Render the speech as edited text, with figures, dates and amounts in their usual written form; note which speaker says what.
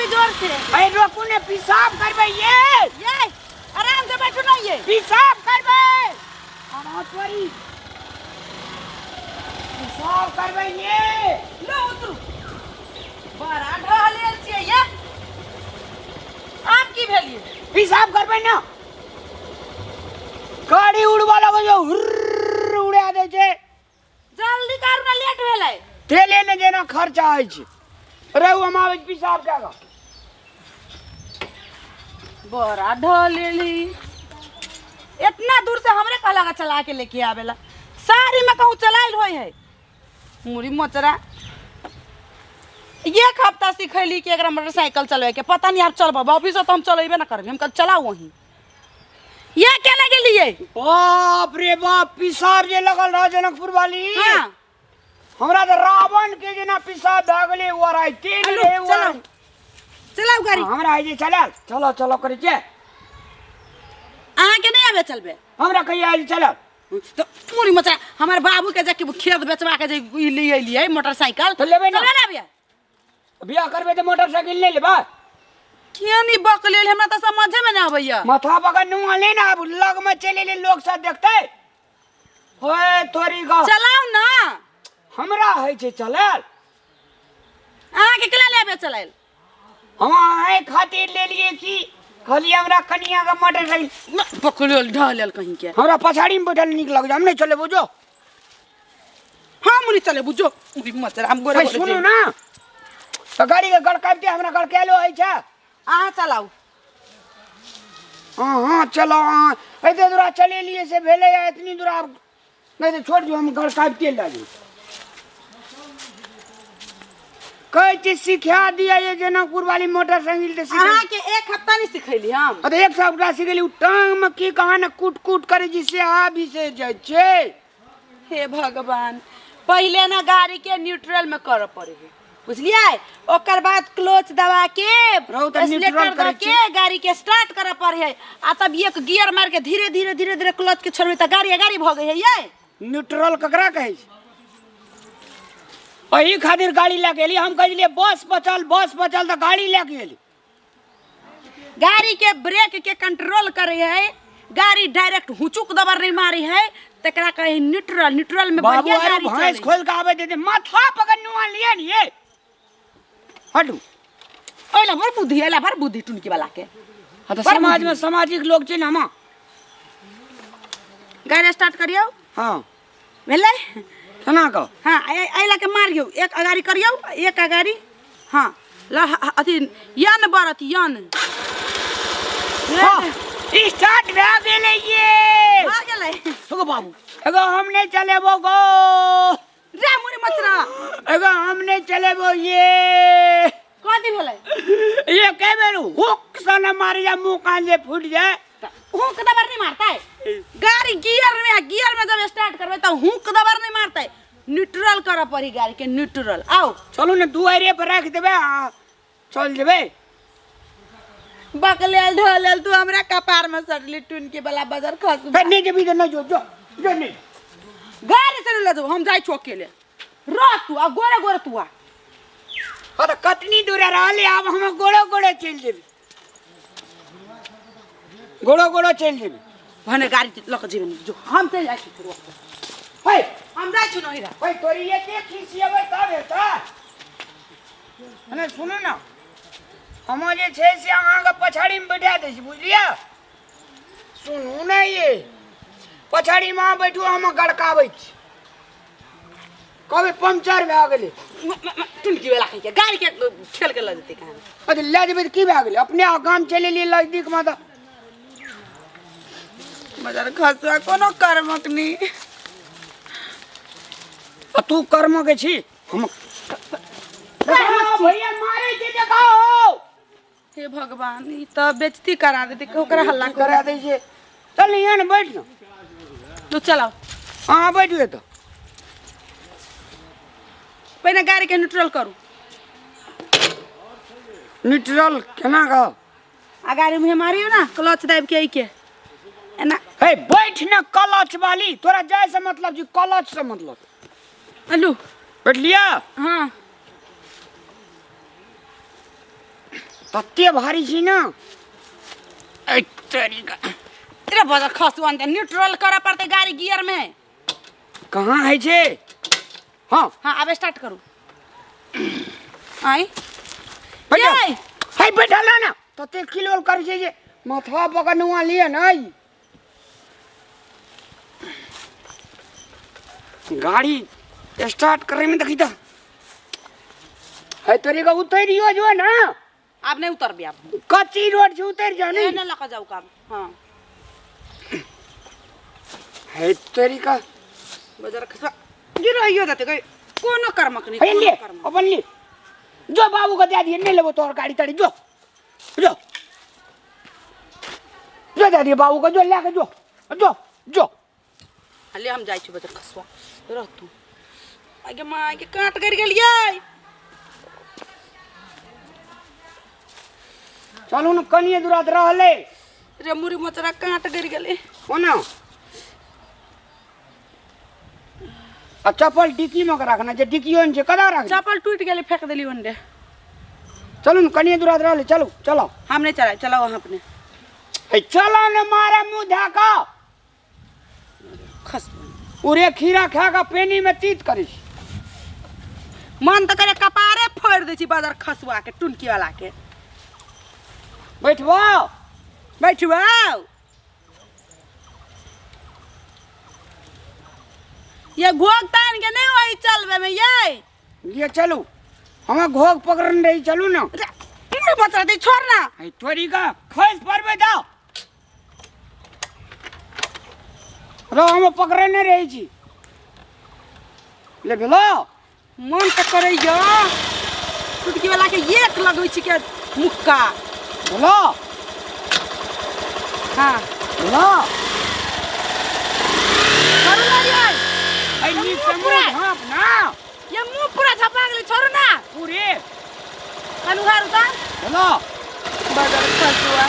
Speaker 1: जोर से।
Speaker 2: अरे रोकू ने, पेशाब करबै ये।
Speaker 1: ये आराम से बैठू ना ये।
Speaker 2: पेशाब करबै हम तोरी, पेशाब करबै ये।
Speaker 1: लो उतरू, बड़ा ढहलेल छियै ये। आब की भेलियै?
Speaker 2: पेशाब करबै ने, गाड़ी उड़बा लगै छै, हुर्र उड़ा दै छै।
Speaker 1: जल्दी करू ना, लेट भेलै।
Speaker 2: तेले ने जेना खर्चा होइ छै। रहू, हम आबै छी पेशाब कए कऽ।
Speaker 1: बड़ा ढहलेली, इतना दूर से हमरे कहला के चला के लेके आवेला। साड़ी में कहूँ चलाइल होय है मुड़ी मोचरा। एक हफ्ता सिखैली कि एकरा मोटरसाइकिल चलबे के, पता नहीं आब चलबो। ऑफिस तो हम चलेबे ना करबे, हम कल चलाऊ वहीं। ये केना गेलियै?
Speaker 2: बाप रे बाप, पेशाब जे लगल रह जनकपुर वाली।
Speaker 1: हाँ।
Speaker 2: हमरा तऽ रावण के जेना पेशाब भए गेलै। ओ राइते
Speaker 1: चलू,
Speaker 2: रहै ओ।
Speaker 1: चलाउ चलाउ गाड़ी।
Speaker 2: हमरा होइ जे चलल, चलो चलो करै छियै।
Speaker 1: अहाँके नहीं आबे चलबे?
Speaker 2: हमरा कहिया होइ छै चलल?
Speaker 1: तो मुड़ी मचा, हमर बाबू के जाके खेत बेचवा के जे ई ले एलियै मोटरसाइकिल।
Speaker 2: तऽ लेबै ना।
Speaker 1: चलबे ना अबियै?
Speaker 2: बियाह करबै तऽ मोटरसाइकिल नहि लेबै?
Speaker 1: किया नहीं बकलेल, हमरा तऽ समझे में ना अबैया।
Speaker 2: माथा पकड़ नुआ ले ना, आब लग में चलि एलै, लोक सब देखतै। होय तोरी गा।
Speaker 1: चलाउ ना।
Speaker 2: हमरा होइ छै चलल?
Speaker 1: अहाँके केना लेबे चलायल?
Speaker 2: हम अहें खातिर लेलियै की, कहलियै हमरा कनिया के मोटरसाइकिल।
Speaker 1: बकलेल ढहलेल कहीं के।
Speaker 2: हमरा पछाड़ी में बैठल नीक लगै छै, हम नहि चलेबो जो।
Speaker 1: हाँ मुनी चले बुझो, मुड़ी मचरा हम गोरे
Speaker 2: है,
Speaker 1: गोरे
Speaker 2: सुनू
Speaker 1: जेबै।
Speaker 2: ना तऽ गाड़ी के गड़काबिते हमरा गड़कायलो होइ छै।
Speaker 1: अहाँ चलाउ।
Speaker 2: हाँ हाँ, चलो। हाँ, एते दूरा चलेलियै से भेलै, एतनी दूरा आब नहि तऽ छोड़ दियौ, हम गड़काबिते लए जेबै। कहै छी सिखा दिया ये जनकपुर वाली मोटरसाइकिल तऽ सिखा।
Speaker 1: अहाँके एक हफ्ता नहीं सिखैली हम?
Speaker 2: अरे एक सप्ताह सिखेली, उ टांग में की कहाँ ने कूट कूट करै छी से आबि से जाइ छै।
Speaker 1: हे भगवान, पहिले ना गाड़ी के न्यूट्रल में करऽ पड़े है, बुझलियै? ओकर बाद क्लोच दबा के
Speaker 2: रहू तऽ न्यूट्रल
Speaker 1: एक्सीलेटर
Speaker 2: करै
Speaker 1: दऽ के गाड़ी के स्टार्ट करऽ पड़े है, आ तब एक गियर मार के धीरे धीरे धीरे धीरे क्लच के छोड़बै तऽ गाड़ी गाड़ी भऽ गई है ये।
Speaker 2: न्यूट्रल ककरा कहै छै? एहि खातिर गाड़ी लए के एली। हम कहलियै बस बचल, बस बचल तऽ गाड़ी लए के एली।
Speaker 1: गाड़ी के ब्रेक के कंट्रोल करे है, गाड़ी डायरेक्ट हुचुक दबर नहीं मारी है, तकरा कहे न्यूट्रल। न्यूट्रल में
Speaker 2: बाबू
Speaker 1: बढ़िया
Speaker 2: आरो
Speaker 1: गाड़ी
Speaker 2: भैंस
Speaker 1: चले।
Speaker 2: खोल के आबै दे, माथा पकड़ नुआ लिए ने ये, हटू।
Speaker 1: ओइला बड़ बुद्धि, ओइला बड़ बुद्धि टुनकी वाला के।
Speaker 2: हाँ तऽ समाज में सामाजिक लोग छै ने हम।
Speaker 1: गाड़ी स्टार्ट करियौ।
Speaker 2: हाँ।
Speaker 1: भेलै?
Speaker 2: केना कऽ?
Speaker 1: हाँ, एहि लऽ के मारियौ, एक अगाड़ी करियौ, एक अगाड़ी। हाँ ल अथी यन बरत यन।
Speaker 2: हाँ, स्टार्ट भए गेलै ये।
Speaker 1: भऽ गेलै।
Speaker 2: एगो बाबू, एगो हम नहि चलेबो गो।
Speaker 1: रे मुरी मचरा।
Speaker 2: एगो हम नहि चलेबो ये।
Speaker 1: कथी भेलै?
Speaker 2: ये कै बेर हुक सँ ने मारि जा, मुँह कान जे फूटि जाए।
Speaker 1: हुक दबर नहीं मारता है गाड़ी गियर में। गियर में जब स्टार्ट करबे तो हुक दबर नहीं मारता है, न्यूट्रल करऽ पड़ी गाड़ी के, न्यूट्रल। आओ।
Speaker 2: चलू ने, दुआरे पर राखि देबै आ चल जेबै।
Speaker 1: बकलेल ढोलेल, तू हमरा कपार में सटली टुनकी वाला बजर खस।
Speaker 2: फेर नहि जेबही तऽ नहि जो, जो जो नहि।
Speaker 1: गाड़ी से ले जाओ, हम जाइ छो अकेले। रह तू आ गोरे गोरे तू आ।
Speaker 2: हाँ तऽ कतनी दूर रहले, आब हम गोड़ो गोड़ो चलि जेबै, गोड़ो गोड़ो चलि जेबै।
Speaker 1: भने गाड़ी लऽ कऽ जेबै जो, हम चलि जाइ छी फेर।
Speaker 2: है।
Speaker 1: हम जाइ छी नहिरा।
Speaker 2: है तोरी, एते खिसियेबै तब हेतै? नहि, सुनू ने, हम जे छै से अहाँके पछाड़ीमे बैठा दै छी, बुझलियै? सुनू ने ये, पछाड़ीमे अहाँ बैठू, हम गड़काबै छी। कहबै पंचर भए गेलै।
Speaker 1: टुनकी वाला के गाड़ी के ठेल के लऽ जेतै कहाँ।
Speaker 2: अरे लए जेबै तऽ की भए गेलै? अपने गाम चलि एलियै नजदीकमे तऽ।
Speaker 1: मगर खसुआ कोनो कर्मक नहीं।
Speaker 2: आ तू कर्म के छी। हम भैया मारे छै, देखाओ।
Speaker 1: हे भगवान, ई तऽ बेइज्जती करा देतै, ओकरा हल्ला
Speaker 2: करा दै छै। चल ने, यहाँ ने बैठ ने।
Speaker 1: तू चलाओ।
Speaker 2: अहाँ बैठू एतऽ।
Speaker 1: पहिने गाड़ी के न्यूट्रल करू।
Speaker 2: न्यूट्रल केना कह?
Speaker 1: आ गाड़ी मुँहे मारियौ ने क्लच दाबि के, एहि के एना।
Speaker 2: हे बैठ ने क्लच वाली, तोरा जाय से मतलब जी, क्लच से मतलब।
Speaker 1: अलू।
Speaker 2: बैठ लिया?
Speaker 1: हाँ।
Speaker 2: तते भारी छी ना। एहि तरीका
Speaker 1: तेरे बजर खसुआ ने न्यूट्रल करऽ पड़तै गाड़ी गियर में।
Speaker 2: कहाँ है छे? हाँ
Speaker 1: हाँ, अब स्टार्ट करू। आई
Speaker 2: बैठ जाओ।
Speaker 1: ये!
Speaker 2: है बैठल रह ना, तते किलोल करै छै जे माथा पकड़नुआ लिए ने। गाड़ी स्टार्ट करे में देखी त है तोरी का उतरियो जो ना।
Speaker 1: आब नहीं उतरबी आब।
Speaker 2: कच्ची रोड से उतर जाओ
Speaker 1: नहीं
Speaker 2: नहीं
Speaker 1: ना लगा जाऊ काम। हाँ
Speaker 2: है तोरी का
Speaker 1: बजर खसुआ गिरहियो देते गई, कोनो कर्मक नहीं,
Speaker 2: है
Speaker 1: कोनो
Speaker 2: ले
Speaker 1: कर्मक।
Speaker 2: अपन ले जो बाबू को दे दिए, नहीं लेबो तोहर गाड़ी ताड़ी। जो जो जो दे दिए बाबू को, जो ले के जो जो जो।
Speaker 1: ले हम जाइ छी बजर खसुआ, रह तू। आगे माँ के काट गिर गेलियै।
Speaker 2: चलू ने कनिए दूरात रहले।
Speaker 1: रे मुरी मोचरा काट गिर गेलै।
Speaker 2: कोना आ चप्पल डिक्की में के रखना छै, डिक्कियो ने छै, कदा रख?
Speaker 1: चप्पल टूटि गेलै, फेंक देली ओन्डे।
Speaker 2: चलू ने कनिए दूरात रहले, चलू चलो।
Speaker 1: हम नहीं चलाए, चलाओ अहाँ अपने।
Speaker 2: ए चलो ने, मारे मुंह धका
Speaker 1: खस
Speaker 2: उरे खीरा खा के पेनी में तीत करिस।
Speaker 1: मन तऽ करे कपारे फोड़ि दै छी बजर खसुआ के, टुनकी वाला के।
Speaker 2: बैठबो
Speaker 1: बैठबो। ये घोग तान के नहीं वही चलबे में ये।
Speaker 2: ये चलू, हमें घोग पकड़न रही, चलू ना।
Speaker 1: मुड़ी बचरा दे, छोड़ ना।
Speaker 2: ए तोरी का खस परबे दा रो, हम पकड़ने रही छी। ले भेलो।
Speaker 1: मन तऽ करैया टुटकी वाला के एक लगै छी के मुक्का।
Speaker 2: भेलो।
Speaker 1: हाँ
Speaker 2: भेलो।
Speaker 1: छोड़ू ना ये।
Speaker 2: ए नीक से मुँह झाँप ना।
Speaker 1: ये मुँह पूरा झपा गेलै, छोड़ू ना।
Speaker 2: पूरे
Speaker 1: कनु घर उतार।
Speaker 2: भेलो।
Speaker 1: बदल खसुआ।